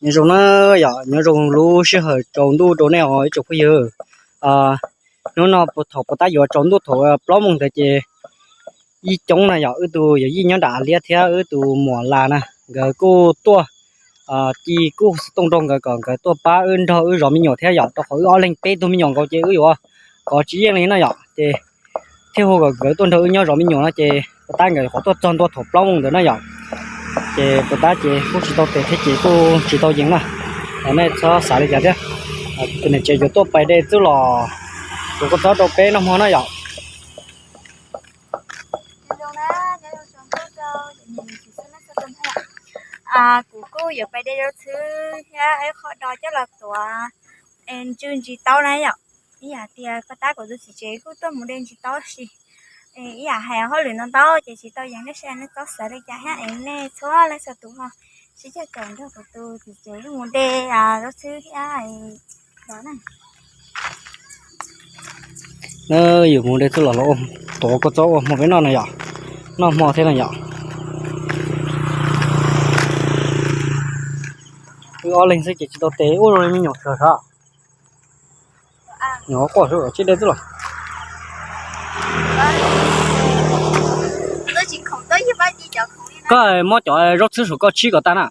Nyob zoo na yom, nyob zoo lub sij hawm tsaus ntuj rau nej os ib tsoom phooj ywg. Hnub no thaum puas tab yuav tsaus ntuj thaum plaub moos ntawd ces yij coob na yom, wb tus yawm yij nyob nram liab thiab wb tus muam las na, nkawd kuj tuaj ci kuj xov tooj rau nkawd kom nkawd tuaj pab wb nrog wb zov me nyuam thiab yom, rau qhov wb ob leeg peb tug me nyuam nkaus ces wb yuav kov tsis yeej li na yom, ces thiaj hu kom nkawd tuaj nrog wb nyob zov me nyuam no ces puas tab nkawd qhov tuaj txog ntua thaum plaub moos ntawd na yom. Ces puas tab ces kuj tsis tau tes thiab ces kuj tsis tau yees na. Nej txhob xav li cas thiab. Tus niam tsev yuav tuaj pais de txuj lom, kuv kuj txhob rau peb noj hmo na yom. Kuv kuj yuav pais de zaub txhwb thiab ib qho do coj los tuav ntsw ntsis taub na yom. Ib yam tias puas tab kuv tus txiv tsev kuj tuaj mus de ntsis taub si. Ib yam hais hauj lwm no ntau ces tsis tau yees nej saib, nej txhob xav li cas thiab es nej txhua leej txhua tus ho sib cog caum nrog kuv tus txiv tsev mus de zaub txhwb thiab no na. Yus mus de txuj lom los tuav kua txob ua hmo peb noj na yom. Noj hmo thiab na yom. Wb ob leeg xwb ces tsis tau tes ua zoo li me nyuam sawv sawv. Nyuam quaj sawv sawv tsis de txuj lom. Koj muab cov zaub txhwb saum koj tshib kom tag na.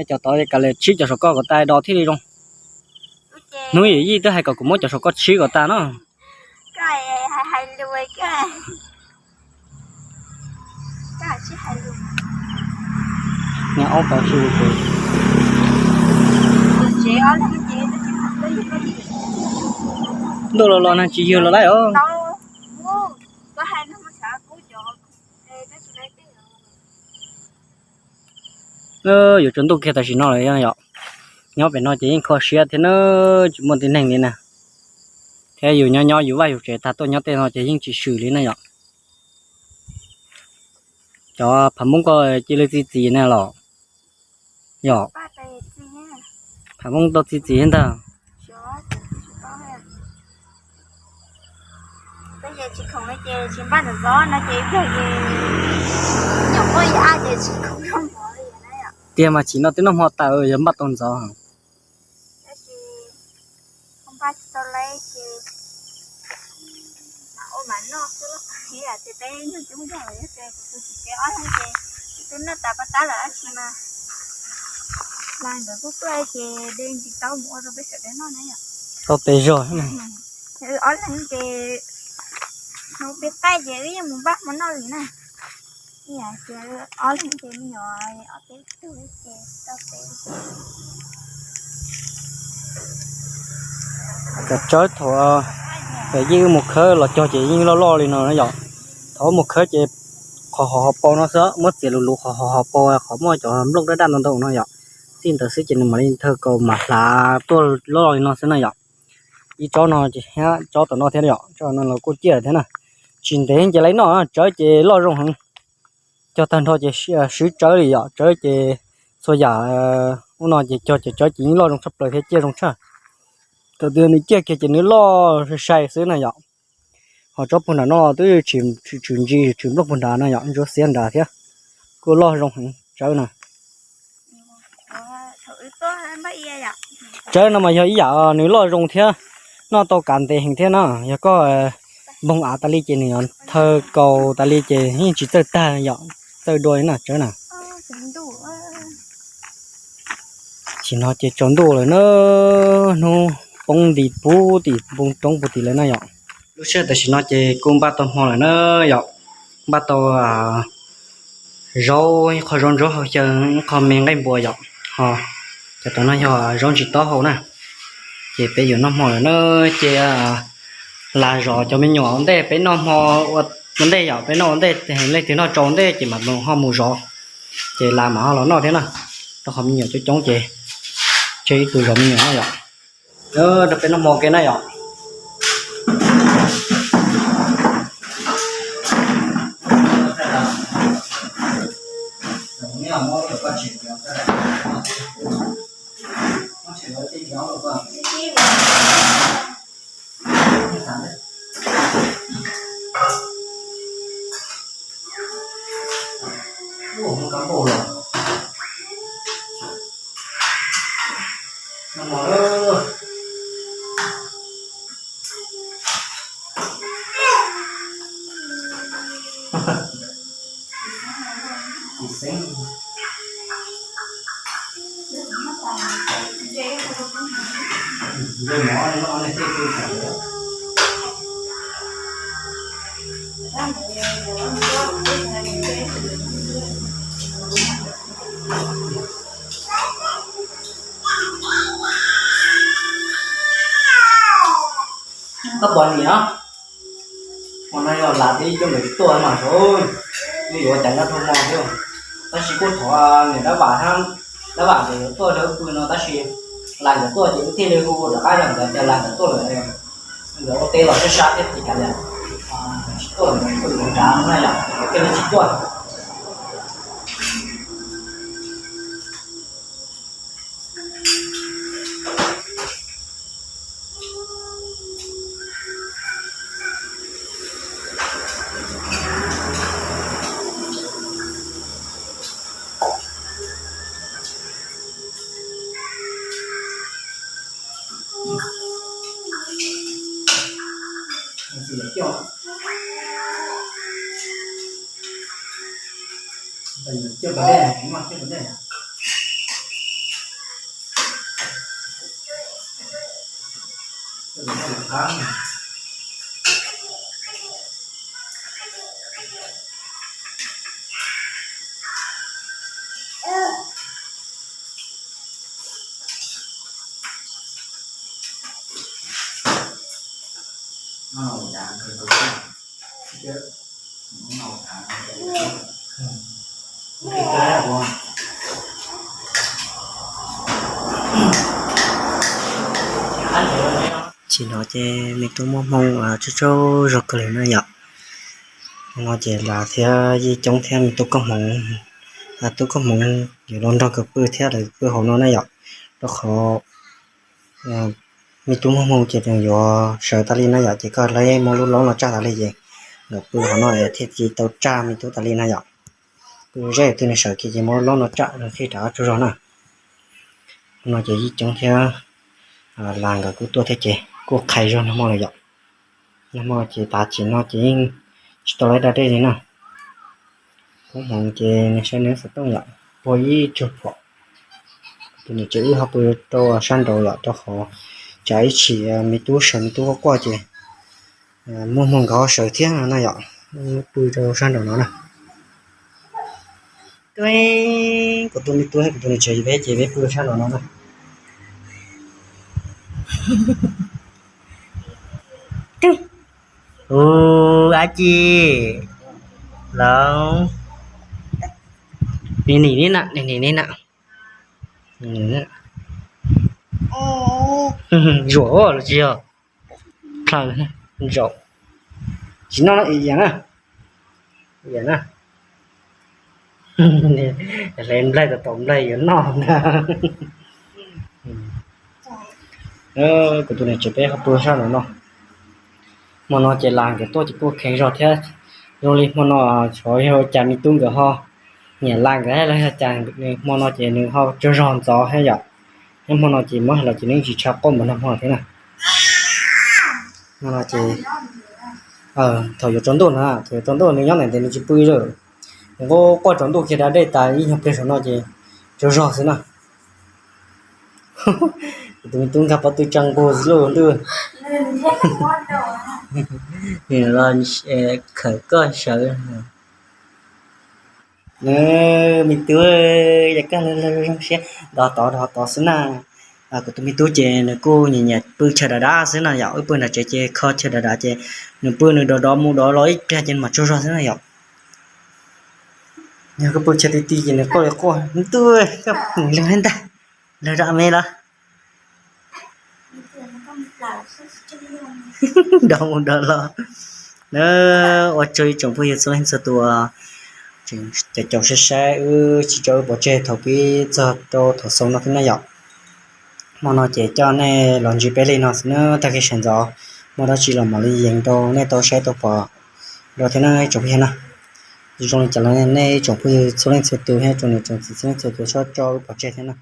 Cov tod kav liam tshib cov saum koj kom tag do thiaj li zoo. Hnub yawm yij twb hais kom kuv muab cov saum koj tshib kom tag no. Ntuj los los nag tsis yws los lawm os. Yuav tsaus ntuj kiag tam sim no lawm yom. Nyob pem no ces yeej kho siab thiab na, tsis muaj tib neeg li na. Thiab yus nyob nyob yus vaj yus tsev tag tuaj nyob tej no ces yeej tsis swm li na yom. Cov phav Hmoob koj cia li txi txiv na los yom. Phav Hmoob tau txi txiv ntag. Tiag mas chim no twb noj hmo tas yog npaj tau ntxov. Tau pes zog. Cov tsawb thaum yeej mus khawb los cog ces yeej loj loj li no na yom. Thaum mus khawb ces qhov hauv hauv paus no xwb, muab txiav luv luv qhov hauv hauv paus, qhov muaj cov nplooj daj daj ntau ntau no yom. Txij ntawd xwb ces nws mam li thawj kaus mam hlav tuaj loj li no xwb na yom. Ib tsob no ces thiab tsob tom no thiab yom, tsob no los kuj ciaj thiab na. Tsis ntev ces lawv noj, tsawb ces loj zoo heev. Cog tag nrho ces swb tsawb li yom, tsawb ces txhua yam ub no ces cog ces tsawb ces yeej loj zoo tshaj plaws thiab ciaj zoo tshaj. Thaum twg nws ciaj kiag ces nws loj sai sai xwb na yom. Ho tsob puag nram no twb tshwm ntsis tshwm nplooj puag nrad no yom, ntsuab xiab nrad thiab. Kuj loj zoo heev tsawb na. Tsawb no mas yog ib yam nws loj zoo thiab noj tau kav ntev heev thiab na. Yog koj npoog av tas li ces nws thawj kaus tas li ces yeej tsis txawj tag yom, txawj dua li na tsawb na. Tam sim no ces tsaus ntuj lawm na, hnub poob nti puag tim npoo roob puag tim lawm na yom. Lub sij hawm tam sim no ces kuj npaj tau hmo lawm na yom, npaj tau zaub, ib qho zaub ntsuab hau xyaw, ib qho me nqaij npua yom. Ho cov tom no yog zaub ntsis taub hau na. Ces peb yuav noj hmo lawm na, ces las zov cov me nyuam ua ntej, peb noj hmo ua ntej yom, peb noj ua ntej, leej twg noj tsau ua ntej ces mam ho mus zov. Ces las mam ho los noj thiab na, rau qhov me nyuam coob coob ces tseg ib tug zov me nyuam na yom. Rau peb noj hmo ke na yom. Koj pom niam, hmo no yog lam tib coob nkawd tsis tuaj mas, yuav ua cas nyob dhau hmo thiab. Tab sis kuj thov niam dab vam, dab vam nkawd yuav tuaj rau wb pw no tab sis lam nkawd tuaj ces wb thiaj li hu rov qab rau nkawd tias lam nkawd tuaj lawm, nkawd ua teb los sab sab thiab ces kav liam, tsis tuaj nkawd pw nkawd nrad no na yom, nkawd thiaj li tsis tuaj. Tsis no ces me tub muaj hmoo tsaug tsaug zog kawg li na yom. No ces Las thiab Yij Coob thiab me tub Koob Hmoov, tub Koob Hmoov yuav los nrog nkawd pw thiab lawv pw hauv no na yom. Rau qhov me tub muaj hmoo ces nws yuav sawv tas li na yom, ces koj lawv muab lub laub no tsaj tas li ces nkawd pw hauv no thiaj tsis tau tsaj me tub tas li na yom. Pw zeb twg nws sawv kiag ces muab lub laub no tsaj nws thiaj rov qab tsaug zog na. No ces Yij Coob thiab Las nkawd kuj tuaj thiab ces kuj qhais zog nag hmo lawm yom. Nag hmo ces tav chim no ces yeej tsis tau lawv da dej li na. Koob Hmoov ces nws saib nws xov tooj yom, puag ib tsuag phom. Tus niam tsev wb ho pw rau sab nraud yom, rau qhov tsam ib chim me tub sawv me tub quaj quaj ces muaj hmoo nkawd ho sawv thiab no na yom. Pw rau sab nraum no na. Kuv tus me tub thiab kuv tus niam tsev peb ces peb pw sab nraum no na. Ub, dab tsi los? Nim nim na, nim nim na. Zuam los tsis yog, plaws, zaum, tsis noj no, na, na, hle nplaig tom tom nplaig yuav noj na. Kuv tus niam tsev peb ho pw sab nraum no. Hmo no ces Las nkawd tuaj ces kuj kheev zog thiab. Zoo li hmo no xyov yog ua cas me tub nkawd ho nyiam Las nkawd los yog cas, hmo no ces nws ho tsaug zog ntxov thiab yom. Thiab hmo no ces muab hais los ces nws tsis tshua quaj npaum nag hmo thiab na. Hmo no ces thaum yuav tsaus ntuj na, thaum yuav tsaus ntuj nws nyob ntawm nws tsis pw li. Nws quaj quaj tsaus ntuj kiag da dej tas ib nyuag pliag saum no ces tsaug zog xwb na. Kuv tus me tub nkag pob tw tsa nqug xwb lauj ntuj. Los khawm koj sawv. Me tub, yog koj zoo siab, dov tod dov tod xwb na. Kuv tus me tub ces nws kuj nyiam nyiam pw chaw dav dav xwb na yom, wb pw nram tsev ces kho chaw dav dav ces nws pw nws dov dov mus dov los ib pliag ces nws mam tsaug zog xwb na yom. Yog koj pw chaw ti ti ces nws quaj li quaj, me tub, koj mus lawg ntag, lawg rau me los. Dov mus dov los. Na, ua tsaug ib tsoom phooj ywg txhua leej txhua tus tseem caum caum saib saib wb tsis tso wb pov tseg thaum pib txog rau thaum xaus no thiab na yom. Hmo no ces coj nej los ntsib peb li no xwb na, tag kis sawv ntxov muaj dab tsi los mam li yees rau nej tau saib tau pom dua thiab na ib tsoom phooj ywg na. Zoo li cas los nej ib tsoom phooj ywg txhua leej txhua tus thiab tsoom niam tsoom txiv txhua leej txhua tus txhob tso wb pov tseg thiab na.